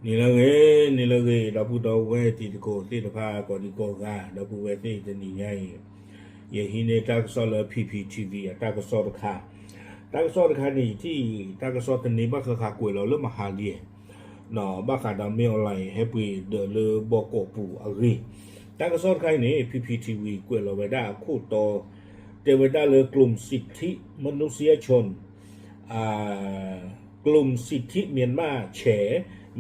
နံၤလၢအဂ့ၤ, နံၤလၢအဂ့ၤ, ဒီပုၢ်ဒီဝဲၢ်တံၤသကိးသ့ၣ်တဖၣ် ကိးဒံကိးဂၤ, ဒီပုၢ်ဝဲၢ်သ့ၣ်တနံၤညါအံၤ, ယဟံးန့ၢ်တၢ်ကစီၣ်လၢ P P T V အတၢ်ကစီၣ်တခါ, တၢ်ကစီၣ်တခါန့ၣ် ယထံၣ်တၢ်ကစီၣ်တန့ၢ်ဘၣ်ဃးဃးကွဲးလီၤလၢမဟါလံ, ဘၣ်ဃးဒီးမ့ၢ် online ဟဲပှ့ၤဒၢးလၢဘီကီးပူၤအဂ့ၢ်, တၢ်ကစီၣ်တခါအံၤန့ၣ် P P T V ကွဲးလီၤဝဲဒၣ်အခိၣ်တီ, တဲဝဲဒၣ်လၢ กลุ่มสิทธิมนุษยชน กลุ่มสิทธิเมียนมาแฉ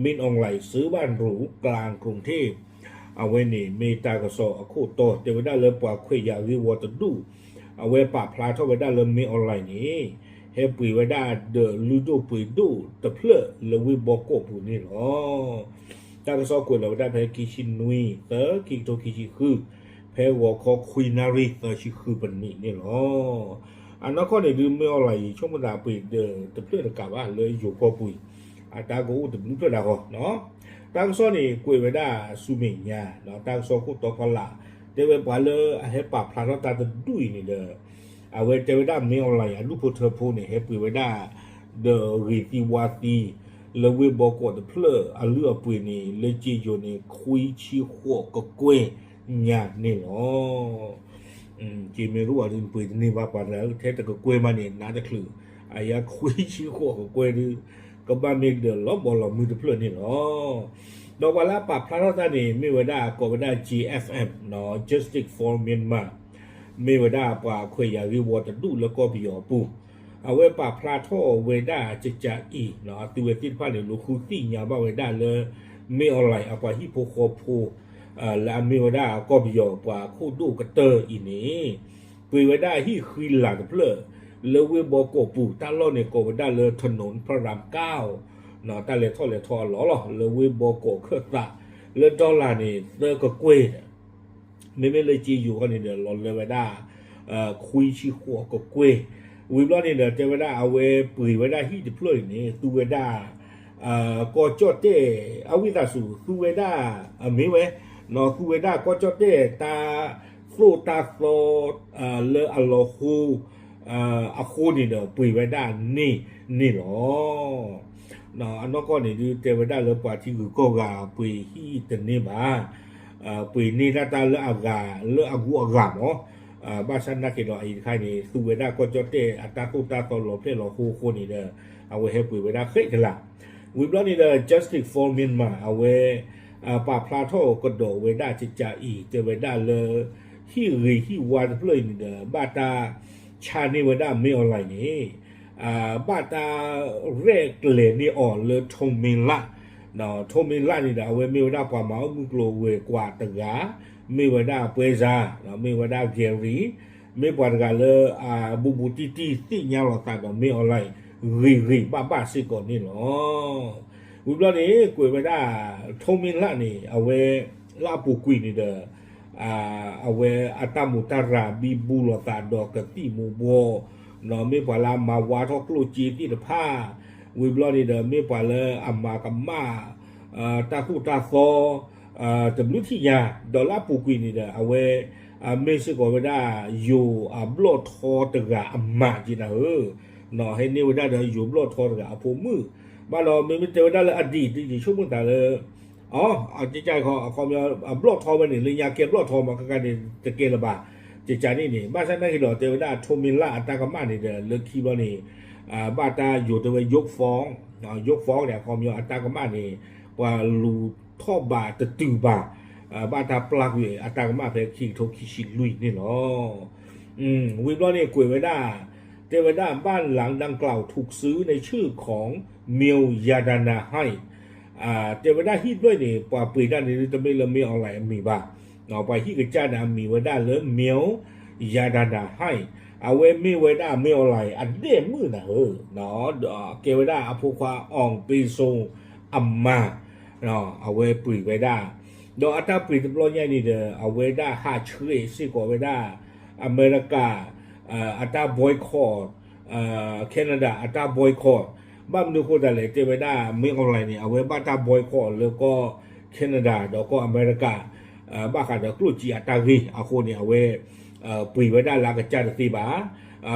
มินอองหลายซื้อบ้านหรูกลางกรุงเทพฯ အဝဲန့ၣ်မ့ၢ်တၢ်ကစီၣ်အခိၣ်တီ တဲဝဲဒၣ်လၢပှၤခွဲးယာ်ဂ့ၢ်ဝီတဒူၣ်, အဝဲပာ်ဖျါထီၣ်ဝဲဒၣ်လၢ မ့ၢ် online န့ၣ် ဟဲပှ့ၤဝဲဒၣ်ဒၢးလုၢ်ဒိၣ်ပှ့ၤဒိၣ်တဖျၢၣ်လၢဝ့ၢ်ဘီကီးပူၤန့ၣ်လီၤ. တၢ်ကစီၣ်ကွဲးလီၤဝဲဒၣ်ဖဲခံဆံနွံ သၢ ခံကထိခံဆံဃု, ဖဲဂီၤခီခွံနၣ်ရံၣ်သၢဆံဃုပနံးန့ၣ်လီၤ. အနီၢ်ကီၢ်န့ၣ်ဒုး မ့ၢ် online ဆိကမိၣ်သးပှ့ၤဒၢးတဖျၢၣ်တကးဘၣ်လၢယိၤကီၢ်ပူၤ, အတၢ်ကအိၣ်တဘျုးဖျၢၣ်ဒၣ်ဃီ, တၢ်ကစီၣ်န့ၣ် ကွဲးဝဲဒၣ်ဆူမဲာ်ညါ, တၢ်ကစီၣ်ခိၣ်တီဖီလာ်, တဲဝဲပှၤလၢအဟဲပာ်ဖျါထီၣ်တၢ်တဒူၣ်အံၤန့ၣ်ဒီး အဝဲတဲဝဲဒၣ် မ့ၢ် online အဒူၣ်ဖိထၢဖိန့ၣ် ဟဲပှ့ၤဝဲဒၣ် ဒီးဂ့ၤသံဝါသံ လၢဝ့ၢ်ဘီကီးတဖျၢၣ်အလုၢ်အပှ့ၤန့ၣ် လၢကၠ့ယိၤန့ၣ် ခွံဆံဃိးကကွဲၢ်ညါန့ၣ်လီၤ. ကၠ့မ့ၢ်ရူၢ်အီၤဒုး နပှ့ၤတန့ၢ်ဘၣ်ပှၤတဂၤ ထဲတကကွဲၢ်မးန့ၣ် နးတချုး, အယါခွံဆံဃိးကကွဲၢ်ဒုး ကဘၣ်မ့ၢ်ဒၢးလီၤဘီလီၤမုၢ်တဖျၢၣ်န့ၣ်လီၤ. ဒီးပှၤလၢအပာ်ဖျါထီၣ်တၢ်န့ၣ် မ့ၢ်ဝဲဒၣ်ကိးဝဲဒၣ် J F M, Justice for Myanmar, မ့ၢ်ဝဲဒၣ်ပှၤခွဲးယာ်ဂ့ၢ်ဝီတဒူၣ်လၢကီၢ်ပယီၤအပူၤ, အဝဲပာ်ဖျါထီၣ်ဝဲဒၣ်ကကးအံၤ, အသုဝဲသ့ၣ်တဖၣ်န့ၣ် လူၤဃုသ့ၣ်ညါဘၣ်ဝဲဒၣ်လၢ မ့ၢ် online အပှၤဟံၣ်ဖိဃီဖိ လၢအမ့ၢ်ဝဲဒၣ်ကီၢ်ပယီၤပှၤခိၣ်ဒိၣ်ကတၢၢ်အံၤန့ၣ် ပှ့ၤဝဲဒၣ်ဟံၣ်ဃံလၤတဖျၢၣ် လၢဝ့ၢ်ဘီကီးပူၤ တၢ်လီၢ်န့ၣ်ကိးဝဲဒၣ်လၢ ถนนพระรามเก้า, တၢ်လဲၤထီၣ်လဲၤထီအလီၢ်လီၤ လၢဝ့ၢ်ဘီကီးခၢၣ်သး, လၢ dollar န့ၣ် သၢကကွဲၢ်ဒီး မ့မ့ၢ်လၢကၠ့ယိၤဃီန့ၣ်ဒီး လီၤလၢဝဲဒၣ် ခွံဆံဃိးကကွဲၢ်, ဝံၤဘျီန့ၣ်ဒီး တဲဝဲဒၣ်အဝဲပှ့ၤဝဲဒၣ်ဟံၣ်တဖျၢၣ်အံၤန့ၣ် သူဝဲဒၣ် ကီၢ်ကၠီၣ်တဲၣ် အဝံသးစူၤ သူဝဲဒၣ် အမ့ၢ်ဝဲ သူဝဲဒၣ်ကီၢ်ကၠီၣ်တဲၣ်တၢ်သိၣ်တၢ်သီ လၢအလီၤဟိ အဃိန့ၣ်ဒီး ပှ့ၤဝဲဒၣ်န့ၣ်န့ၣ်လီၤ. အနီၢ်ကီၢ်န့ၣ်ဒုး တဲဝဲဒၣ်လၢပှၤထံဂုၤကီၢ်ဂၤပှ့ၤဟံၣ်တန့ၢ်ဘၣ်, ပှ့ၤန့ၢ်တၢ်တၢ်လၢအဂၤ လၢအဂုၤအဂၤမး, ဘၣ်ဆၣ်နာ်က့ၤဒီးအအံၤတခါန့ၣ် သူဝဲဒၣ်ကီၢ်ကၠီၣ်တဲၣ်အတၢ်သိၣ်တၢ်သီလီၤဖျဲၣ်လီၤဟိအဃိန့ၣ်ဒီး အဝဲဟဲပှ့ၤဝဲဒၣ်ဃဲးကလး, ဝံၤဘျီန့ၣ်ဒီး Justice for Myanmar အဝဲ ပာ်ဖျါထီၣ်ကဒီးဝဲဒၣ်ကကးအံၤ တဲဝဲဒၣ်လၢ ဟံၣ်ဂ့ၤဟံၣ်ဝါတဖျၢၣ်အံၤန့ၣ်ဒီး ဘၣ်တၢ်ဆါန့ၢ်ဝဲဒၣ် မ့ၢ် online န့ၣ် ဘၣ်တၢ်ရဲၣ်ကျဲၤန့ၢ်အီၤလၢ ထိမ့ၢ်လၣ်, ထိမ့ၢ်လၣ်န့ၣ်ဒီး အဝဲမ့ၢ်ဝဲဒၣ်ပှၤမၤအီၣ်မုၢ်ကျိၤဝဲၤကွာ်တဂၤ, မ့ၢ်ဝဲဒၣ်ပွဲစား, မ့ၢ်ဝဲဒၣ် Gary, မ့ၢ်ပှၤတဂၤလၢအဘူးဘူးတံၢ်တံၢ်သ့ၣ်ညါလီၤသးဒီး မ့ၢ် online ဂ့ၤဂ့ၤဘၣ်ဘၣ်စ့ၢ်ကီးန့ၣ်လီၤ. ဝံၤဘျီန့ၣ် ကွဲးဝဲဒၣ် ထိမ့ၢ်လၣ်န့ၣ် အဝဲလၢအပူၤကွံာ်န့ၣ်ဒီး အဝဲအတၢ်မူးတၢ်ရၤဘံဘူလိာ်သးဒီးကသံၣ်မူၤဘှီး, မ့ၢ်ပှၤလၢအမၤဝါထီၣ်ကျိၣ်စ့သ့ၣ်တဖၣ်, ဝံၤဘျီန့ၣ်ဒီး မ့ၢ်ပှၤလၢအမၤကမၣ် တၢ်သိၣ်တၢ်သီ တဘျုးထံၣ်ညါ, ဒီးလၢအပူၤကွံာ်န့ၣ်ဒီး အဝဲ မ့ၢ်စ့ၢ်ကီးဝဲဒၣ် ယိၤအဘျီၣ်ထီတဂၤအမါက့နၤဧၢ, ဟဲန့ၢ်ဝဲဒၣ်ဒီးယိၤဘျီၣ်ထီတဂၤအဖိမုၣ်, ဘၣ်ဒီးမ့မ့ၢ်တဲဝဲဒၣ်လၢအဒံၣ် ယဆိကမိၣ်သးလၢ အ အကကခီ အဘျီၣ်ထီဝဲန့ၣ် လၢညါကဲဘျီၣ်ထီမးကကန့ၣ် တကဲလၢၤဘၣ်, ကကန့ၣ်န့ၣ် ဘၣ်ဆၣ်နာ်က့ၤဒီး တဲဝဲဒၣ်ထိမ့ၢ်လၣ်အတၢ်ကမၣ်န့ၣ်ဒီး လၢခံဘျီန့ၣ် ဘၣ်တၢ်ယိၤတဲဝဲ ယိးဖီၣ်, ယိးဖီၣ်န့ၣ် အခီပညီအတၢ်ကမၣ်န့ၣ် ပှၤလူၤထီၣ်ဘးတတုၤဘၣ်, ဘၣ်တၢ်ပျၢ်ကွံာ်အတၢ်ကမၣ်ဖဲခံကထိခံဆံလွံၢ်န့ၣ်လီၤ. ဝံၤဘျီန့ၣ်ကွဲးဝဲဒၣ်, တဲဝဲဒၣ် บ้านหลังดังกล่าวถูกซื้อในชื่อของ เมียว ยาดานาไฮ တဲဝဲဒၣ်ဟံၣ်တဖျၢၣ်န့ၣ် ပှၤပှ့ၤတၢ်န့ၣ် တမ့ၢ်လၢ မ့ၢ် online အမံၤဘၣ်, ပှၤဟံၣ်ကစၢ်န့ၣ်အမံၤဝဲဒၣ်လၢ เมียว ยาดานาไฮ, အဝဲမ့ၢ်ဝဲဒၣ် မ့ၢ် online အဒဲၣ်မုၣ်နၤဧၢ, ကဲဝဲဒၣ်အဖိခွါ အီၣ်ပ့စိ အမါ အဝဲပှ့ၤဝဲဒၣ်, ဒီးအတၢ်ပှ့ၤတဘျီညါန့ၣ်ဒီး အဝဲဒၣ်ဟးဆှဲးစ့ၢ်ကီးဝဲဒၣ် အမဲရကၤ အတၢ် boycott, Canada အတၢ် boycott, ဘၣ်မနုၤအဃိသတးလဲၣ် တဲဝဲဒၣ် မ့ၢ် online န့ၣ် အဝဲဘၣ်တၢ် boycott လၢကီၢ် Canada ဒီးကီၢ်အမဲရကၤ ဘၣ်ဃးဒီးကျိၣ်စ့အတၢ်ဂ့ၢ်အဃိန့ၣ် အဝဲ ပှ့ၤဝဲဒၣ်လၢအကစၢ်တသ့ဘၣ်.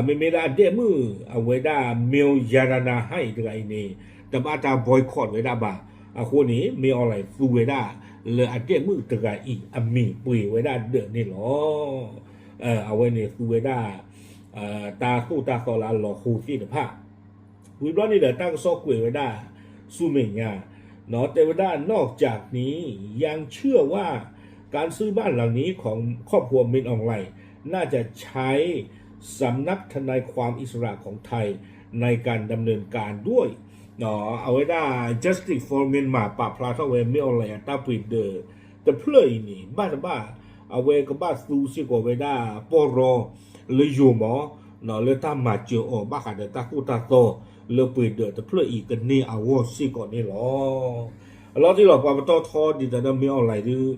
မ့မ့ၢ်လၢအဒဲၣ်မုၣ် အဝဲဒၣ် မ့ၢ် ယၤဒနၤဟၣ် တဂၤအံၤန့ၣ် တဘၣ်တၢ် boycott ဝဲဒၣ်ဘၣ်. အဃိန့ၣ် မင်းအောင်လှိုင် သူဝဲဒၣ် လၢအဒဲးမုၣ်တဂၤအံၤ အမံၤပှ့ၤဝဲဒၣ်ဒၢးန့ၣ်လီၤ. အဝဲန့ၣ်သူဝဲဒၣ် တၢ်သိၣ်တၢ်သီလၢအလီၤဟိသ့ၣ်တဖၣ် ဝံၤဘျီန့ၣ်ဒီး တၢ်ကစီၣ်ကွဲးဝဲဒၣ် ဆူမဲာ်ညါ တဲဝဲဒၣ် นอกจากนี้ยังเชื่อว่า การซื้อบ้านหลังนี้ของครอบครัว มินอองหลัย น่าจะใช้สำนักทนายความอิสระของไทย ในการดำเนินการด้วย အဝဲဒၣ် Justice for Myanmar ပာ်ဖျါထီၣ်ဝဲ မင်းအောင်လှိုင် အတၢ်ပှ့ၤဒၢးတဖျၢၣ်အံၤန့ၣ် ဘၣ်တဘၣ် အဝဲကဘၣ်သူစ့ၢ်ကီးဝဲဒၣ် ပီၢ်ရီ လၢယိၤမး လၢတၢ်မၤစၢၤအီၤ ဘၣ်ဃးဒီးတၢ်သိၣ်တၢ်သီ လၢပှ့ၤဒၢးတဖျၢၣ်အံၤကန့ၢ်အဂီၢ်စ့ၢ်ကီးန့ၣ်လီၤ. အလီၤတံၢ်လီၤ ပှၤပတီၢ်ထီဒ်သိးဒီး မင်းအောင်လှိုင် ဒုး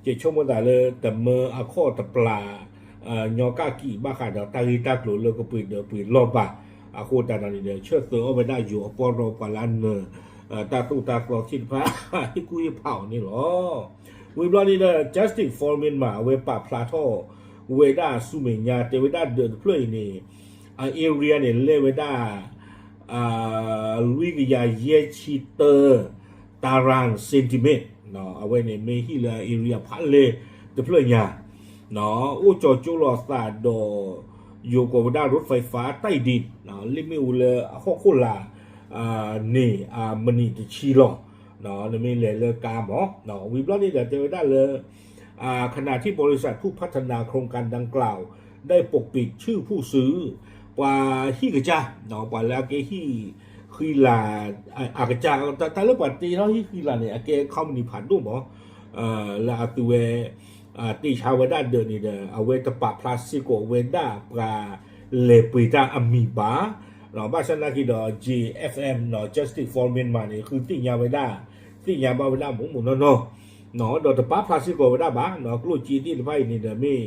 ကဆိကမိၣ်သးလၢတမၢအခီၣ်တပျၢ် ညီကၣ်ကံၣ် ဘၣ်ဃးဒီးတၢ်ဂ့ၢ်တၢ်ကျိၤလၢကပှ့ၤဒၢးပှ့ၤလီၢ်ဘၣ်. အဃိသတးဒီးန့ၣ်ဒီး ဆၢသၢအီၣ်ဝဲဒၣ်ယိၤအပီၢ်ရီ ပှၤလၢအနၢၤ တၢ်သိၣ်တၢ်သီသ့ၣ်တဖၣ် ဟ့ၣ်ကူၣ်ဟ့ၣ်ဖးအီၤန့ၣ်လီၤ. ဝံၤဘျီန့ၣ်ဒီး Justice for Myanmar အဝဲပာ်ဖျါထီၣ်ဝဲဒၣ်ဆူမဲာ်ညါ တဲဝဲဒၣ်ဒၢးတဖျၢၣ်အံၤန့ၣ် အ area န့ၣ် လဲၣ်ဝဲဒၣ် လွံၢ်ကယၤယဲၢ်ဆံတၢ တၢရၣ် centimeter အဝဲန့ၣ် မ့ၢ်ဟံၣ်လၢအ area ဖးလဲၢ်တဖျၢၣ်ညါ အိၣ်ကၠီၤကၠိလီၤသးဒီး ယိၤကိးဝဲဒၣ် รถไฟฟ้าใต้ดิน လ့ၣ်မ့ၣ်အူလၢအဟီၣ်ခိၣ်လာ် န့ၣ် မံးနံးတဆံလီၤ နမ့ၢ်လဲၤလၢကါမး ဝံၤဘျီန့ၣ်ဒီး တဲဝဲဒၣ်လၢ ขณะที่บริษัทผู้พัฒนาโครงการดังกล่าวได้ปกปิดชื่อผู้ซื้อ ပှၤဟံၣ်ကစၢ် ပှၤလၢအကဲဟံၣ်ဃံလၤ အကစၢ် တၢ်လၢပှၤတ့ထီၣ်ဟံၣ်ဃံလၤန့ၣ် အကဲ company ဖးဒိၣ်မး လၢအသုဝဲ တ့ဆါဝဲဒၣ်ဒၢးန့ၣ်ဒီး အဝဲတပာ်ဖျါစ့ၢ်ကီးဝဲဒၣ်ပှၤလဲၤပှ့ၤတၢ်အမံၤဘၣ်. ဘၣ်ဆၣ်သနာ်က့ဒီး J F M Justice for Myanmar န့ၣ် ဃုသ့ၣ်ညါဝဲဒၣ် သ့ၣ်ညါဘၣ်ဝဲဒၣ်မိၢ်မိၢ်နီၢ်နီၢ် ဒီးတပာ်ဖျါစ့ၢ်ကီးဝဲဒၣ်ဘၣ် ကျိၣ်စ့သ့ၣ်တဖၣ်အံၤန့ၣ်ဒီးမ့ၢ်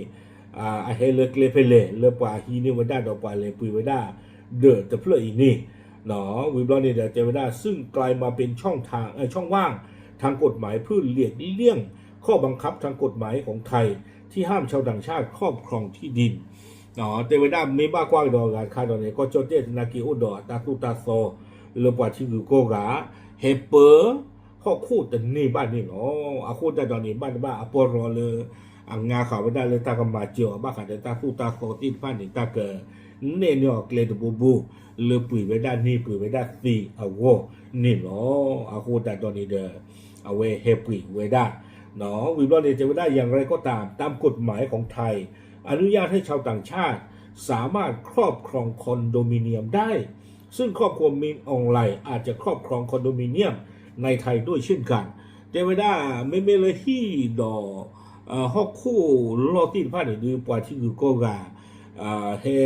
အဟဲလၢကျဲဖဲလဲၣ် လၢပှၤဟံးန့ၢ်ဝဲဒၣ်ဒီးပှၤလဲၤပှ့ၤဝဲဒၣ် ဒၢးတဖျၢၣ်အံၤန့ၣ် ဝံၤဘျီန့ၣ်ဒီး တဲဝဲဒၣ် ซึ่งกลายมาเป็นช่องทาง เอ่อ ช่องว่างทางกฎหมายเพื่อหลีกเลี่ยงข้อบังคับทางกฎหมายของไทยที่ห้ามชาวต่างชาติครอบครองที่ดิน တဲဝဲဒၣ်မ့ၢ်ဘၣ်ကွၢ်ကဒီးဂၤတခါဒီးန့ၣ် ကီၢ်ကၠီၣ်တဲၣ်သနာ်က့အိၣ်ဒီးအတၢ်သိၣ်တၢ်သီ လၢပှၤထံဂုၤကီၢ်ဂၤ ဟဲပၢ ဟီၣ်ခိၣ်တန့ၢ်ဘၣ်န့ၣ်လီၤ. အဃိသတးဒီးန့ၣ် ဘၣ်တဘၣ်အပီၢ်ရီလၢ အငါဃာ်ဝဲဒၣ်လၢတၢ်ကမၤစၢၤအီၤ ဘၣ်ဃးဒီးတၢ်သိၣ်တၢ်သီသ့ၣ်တဖၣ်န့ၣ် တၢ်ကနဲၣ်န့ၢ်အီၤကျဲတဘိဘိ လၢပှ့ၤဝဲဒၣ်န့ၢ်ပှ့ၤဝဲဒၣ်သ့အဂီၢ်န့ၣ်လီၤ. အဃိသတးဒီးန့ၣ်ဒီး အဝဲဟဲပှ့ၤဝဲဒၢ် ဝံၤဘျီန့ၣ် တဲဝဲဒၣ် อย่างไรก็ตาม ตามกฎหมายของไทย อนุญาตให้ชาวต่างชาติสามารถครอบครองคอนโดมิเนียมได้ ซึ่งครอบครัวมินอองหลัยอาจจะครอบครองคอนโดมิเนียมในไทยด้วยเช่นกัน တဲဝဲဒၣ် မ့မ့ၢ်လၢဟံၣ်ဒီး ဟီၣ်ခိၣ်လီၢ်သ့ၣ်တဖၣ်န့ၣ် ဒုးပှၤထံဂုၤကီၢ်ဂၤ ဟဲ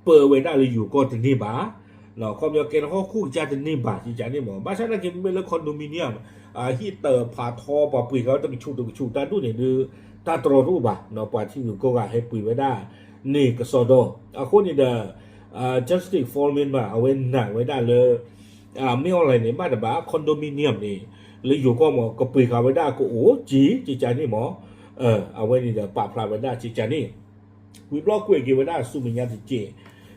ပၢဝဲဒၣ်လၢယိၤကီၢ်တန့ၢ်ဘၣ် ခီပညီကဲထီၣ်ဟီၣ်ခိၣ်ကစၢ်တန့ၢ်ဘၣ် ကကန့ၣ်မး ဘၣ်ဆၣ်သနာ်က့မ့မ့ၢ်လၢ condominium ဟံၣ်တဖးထီပှၤပှ့ၤဃာ်ဝဲတကဆူးတကဆူးတၢ်ဒိၣ်န့ၣ်ဒုး တၢ်တြီတအိၣ်ဘၣ် ပှၤထံဂုၤကီၢ်ဂၤဟဲပှ့ၤဝဲဒၣ်န့ၣ်ကစီဒီ အဃိန့ၣ်ဒီး Justice for Myanmar အဝဲနာ်ဝဲဒၣ်လၢ မင်းအောင်လှိုင် န့ၣ် ဘၣ်တဘၣ် condominium န့ၣ် လၢယိၤကီၢ်မး ကပှ့ၤဃာ်ဝဲဒၣ်ကအိၣ်က့ၤ ကကန့ၣ်မး အဝဲန့ၣ်ဒီးပာ်ဖျါဝဲဒၣ်ကကန့ၣ် ဝံၤဘျီကွဲးက့ၤဝဲဒၣ်ဆူမဲာ်ညါတက့ၢ်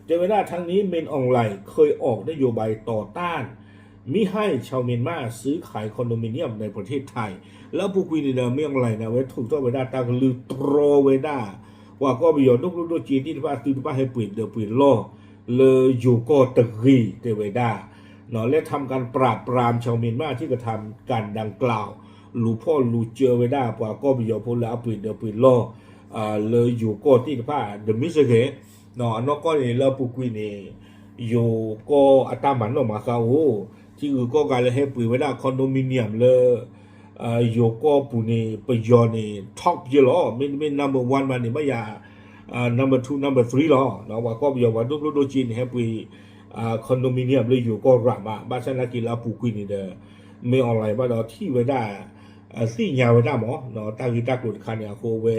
တဲဝဲဒၣ် ทั้งนี้ มินอองหลัย เคยออกนโยบายต่อต้าน มิให้ชาวเมียนมาซื้อขายคอนโดมิเนียมในประเทศไทย လၢအပူၤကွံာ်န့ၣ်ဒီး မင်းအောင်လှိုင် န့ၣ် အဝဲထုးထီၣ်ဝဲဒၣ်တၢ်ကလုၢ်တြီဝဲဒၣ် ပှၤကီၢ်ပယီၤဒိၣ်ကျိၣ်ဒိၣ်စ့သ့ၣ်တဖၣ် သုတဘၣ်ဟဲပှ့ၤဒၢးပှ့ၤလီၢ် လၢယိၤကီၢ်တဂ့ၤ တဲဝဲဒၣ် และทำการปราบปรามชาวเมียนมาที่กระทำการดังกล่าว လူၤဖီၣ်လူၤစၢၤဝဲဒၣ် ပှၤကီၢ်ပယီၤဖိလၢအပှ့ၤဒၢးပှ့ၤလီၢ် လၢယိၤကီၢ်သ့ၣ်တဖၣ် ဒီးမ့ၢ်စ့ၢ်ကီး အနီၢ်ကီၢ်န့ၣ်လၢအပူၤကွံာ်န့ၣ် ယိၤကီၢ်အတၢ်မၤနီၣ်မၤဃါအိၣ် ထံဂုၤကီၢ်ဂၤလၢဟဲပှ့ၤဝဲဒၣ် condominium လၢ ယိၤကီၢ်ပူၤန့ၣ် ပယီၤန့ၣ် top ယဲလီၤ မ့တမ့ၢ် number one မးန့ၣ် ဘၣ်ယၤ number two number three လီၤ ပှၤကီၢ်ပယီၤပှၤဒိၣ်ကျိၣ်ဒိၣ်စ့န့ၣ် ဟဲပှ့ၤ condominium လၢယိၤကီၢ်ရၤမး ဘၣ်ဆၣ်သနာ်က့လၢအပူၤကွံာ်န့ၣ်ဒီး မင်းအောင်လှိုင် ဘၣ်ဒီးထံၣ်ဝဲဒၣ် သ့ၣ်ညါဝဲဒၣ်မး တၢ်ဂ့ၢ်တၢ်ကျိၤတခါန့ၣ် အဃိဝဲ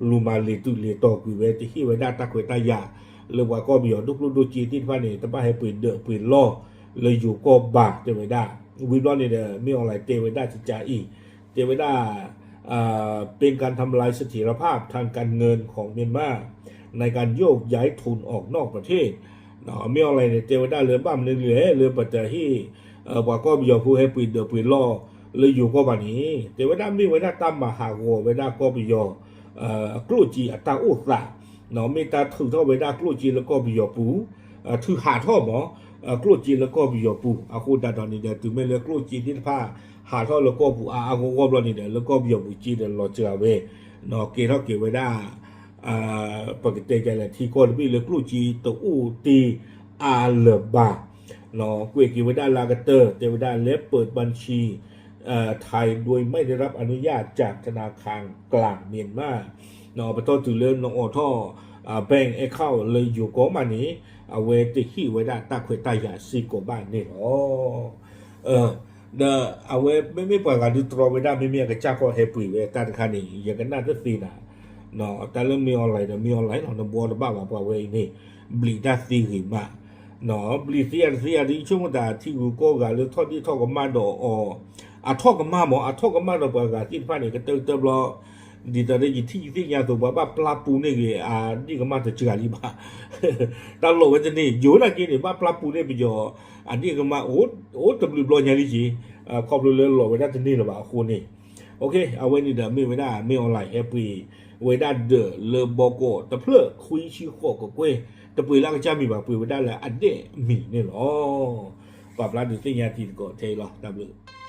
လူၤမၤလ့ၤတုၤလ့ၤတီၤကွံာ်ဝဲ တဟ့ၣ်ဝဲဒၣ်တၢ်ခွဲးတၢ်ယာ် လၢပှၤကီၢ်ပယီၤဒိၣ်ကျိၣ်ဒိၣ်စ့သ့ၣ်တဖၣ်န့ၣ် တဘၣ်ဟဲပှ့ၤဒၢးပှ့ၤလီၢ် လၢယိၤကီၢ်ဘၣ် တဲဝဲဒၣ် ဝံၤဘျီန့ၣ်ဒီး မင်းအောင်လှိုင် တဲဝဲဒၣ်ကကအံၤ တဲဝဲဒၣ် เป็นการทำลายเสถียรภาพทางการเงินของเมียนมา ในการโยกย้ายทุนออกนอกประเทศ မင်းအောင်လှိုင် န့ၣ် တဲဝဲဒၣ်လၢဘၣ်မနုၤလဲၣ် လၢပတဟ့ၣ် ပှၤကီၢ်ပယီၤဖိဟဲပှ့ၤဒၢးပှ့ၤလီၢ်လၢယိၤကီၢ်ဘၣ်န့ၣ် တဲဝဲဒၣ်မ့ၢ်ဝဲဒၣ်တၢ်မၤဟးဂီၤဝဲဒၣ်ကီၢ်ပယီၤ အကျိၣ်စ့အတၢ်အိၣ်သး, မ့ၢ်တၢ်ထုးထီၣ်ဝဲဒၣ်ကျိၣ်စ့လၢကီၢ်ပယီၤပူၤ, ထုးဟးထီၣ်မး ကျိၣ်စ့လၢကီၢ်ပယီၤပူၤ အဃိသတးဒီးန့ၣ်ဒီး တုၤမ့ၢ်လၢကျိၣ်စ့သ့ၣ်တဖၣ် ဟးထီၣ်လၢကီၢ်ပူၤအါအါဂီၢ်ဂီၢ်ဘျီန့ၣ်ဒီး လၢကီၢ်ပယီၤပူၤစ့ဒီးလီၤစှၤဝဲ, ကဲထီၣ်က့ၤဝဲဒၣ် ပကတဲကလဲၣ် ထံကီၢ်တဘ့ၣ်လၢကျိၣ်စ့တအိၣ်တ့ၢ်အါလၢၤဘၣ်, ကွဲးက့ၤဝဲဒၣ်လၢအကတၢၢ် တဲဝဲဒၣ် และเปิดบัญชีไทยโดยไม่ได้รับอนุญาตจากธนาคารกลางเมียนมา ပတီၢ်တုၤလၢနအိးထီၣ် bank account လၢယိၤကီၢ်မးန့ၣ် အဝဲတဟ့ၣ်ဝဲဒၣ်တၢ်ခွဲးတၢ်ယာ်စ့ၢ်ကီးဘၣ်န့ၣ်လီၤ. ဒီးအဝဲမ့မ့ၢ်ပှၤဂၤဒုးတြီဝဲဒၣ် မ့မ့ၢ်အကစၢ်ခီဟဲပှ့ၤဝဲတၢ်တခါန့ၣ် ယကနၣ်တသ့နၤ, တၢ်လၢမ့ၢ် online ဒီးမ့ၢ် online လီၤ နဘှီတဘၣ်ဘၣ် ပှၤဝဲအံၤန့ၣ် ဘျံးတၢ်သ့ဂ့ၤမး, ဘျံးသ့ယၤတသ့ယၤဒ်ဆိကမိၣ်တၢ် ထံဂုၤကီၢ်ဂၤလၢထီၣ်ဒ့ၣ်ထီၣ်ကမၣ်ဒီးအီၤ, အထီၣ်ကမၣ်မး အထီၣ်ကမၣ်ဒီးပှၤဂၤသ့ၣ်တဖၣ်န့ၣ် ကတၢၢ်ကတၢၢ်ဘျီ ဒ်သိးဒီးယထံၣ်ယသ့ၣ်ညါအသိး ပှၤဘၣ်ပျၢ်ပူန့ၢ်ဂ့ၤ အဒ့ၣ်ကမၣ်တစှၤလံဘၣ်, တၢ်လီၢ်ဝဲတန့ၢ် ယိၤနာ်က့န့ၣ် ဘၣ်ပျၢ်ပူန့ၢ်ပယီၤ အဒ့ၣ်ကမၣ် အိၣ်တဘျုးဘျီညါလံက့ၤ, ခီဖျိလၢလီၢ်ဝဲဒၣ်တန့ၢ်လၢၤဘၣ်အဃိန့ၣ်, အဝဲန့ၣ်ဒီးမ့ၢ်ဝဲဒၣ် မ့ၢ် online ဟဲပှ့ၤဝဲဒၣ်ဒၢးလၢဘီကီးတဖျၢၣ်ခွံဆံဃိးကကွဲၢ်, တပှ့ၤလၢအကစၢ်မံၤဘၣ် ပှ့ၤဝဲဒၣ်လၢအဒဲၣ်မံၤန့ၣ်လီၤ. ပာ်ဖျါဒုးသ့ၣ်ညါတံၤသကိးထဲအံၤလီၤ တၢ်ဘျုး